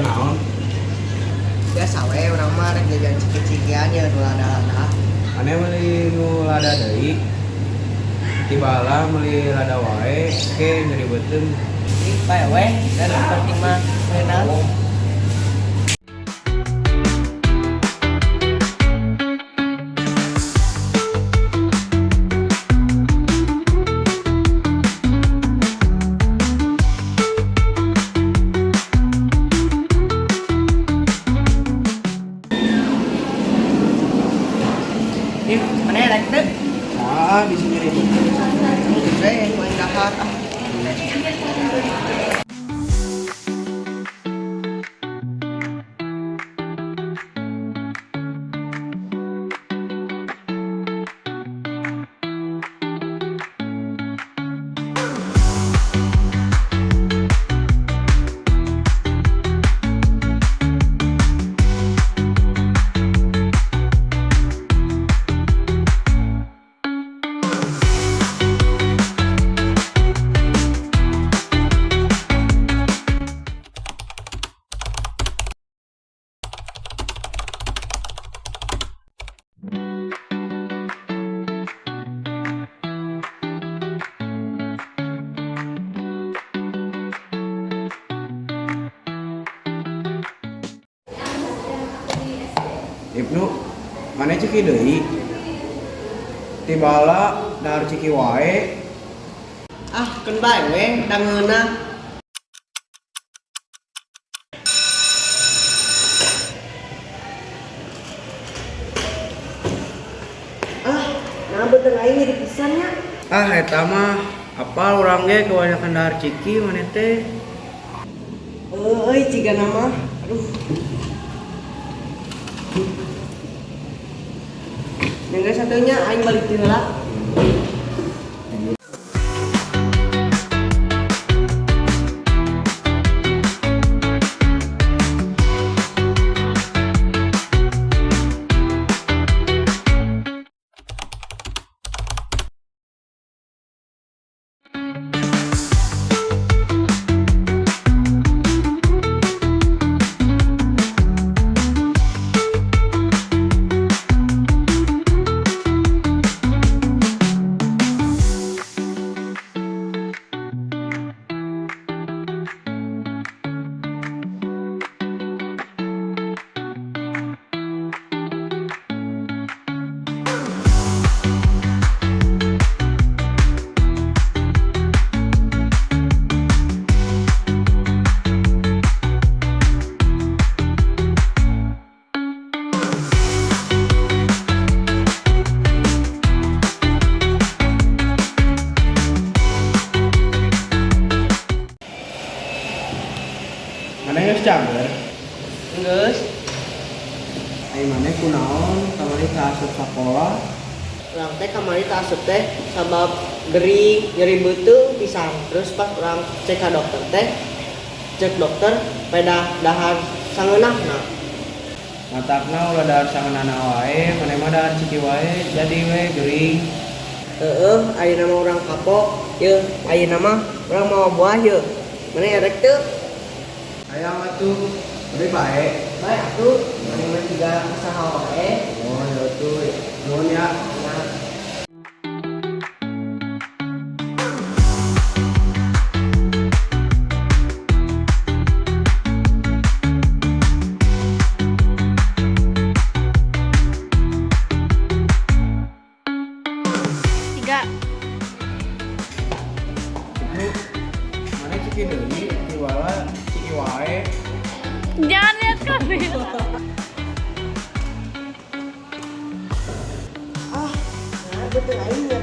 Jajan naon? Biasa we urang mah rek jajan ciki-cikian ya nu lada-lada. Maneh meuli nu lada deui? Tibala meuli lada wae ke nyeri beuteung. Ih, bae we, dan nu penting mah meunang. Ih, maneh rek teu? Ah, bisa nyeri beuteung. Geus we main dahar ah. Ibnu, maneh ciki deui? Tibala dahar ciki wae. Ah, keun bae we da ngeunah. Ah, nah beuteung aing nyeri pisan nya. Ah, eta mah apal urang ge kebanyakan dahar ciki maneh teh. Euy, cigana mah. Aduh. Yang satunya aing balik ti heula. Maneh geus cager? Geus. Ai maneh kunaon kamari teu asup sakola? Urang teh kamari teu asup teh sabab gering, nyeri beuteung pisan. Terus pas urang cek ka dokter teh, cek dokter pedah dahar sangeunahna. Matakna ulah dahar sangeunahna wae, maneh mah dahar ciki wae jadi we gering. Heeh, ayeuna mah urang kapok. Yeuh, ayeuna mah urang mawa buah yeuh. Maneh erek teu? Hayang atuh, tapi bae. Bae atuh, maneh mah jiga saha wae. Oh, ya atuh. Nuhun ya. Nah. Tiga. Ibnu, maneh ciki deui? Tibala ciki wae. Jangan lihat kamera. Ah, nah beuteung aing.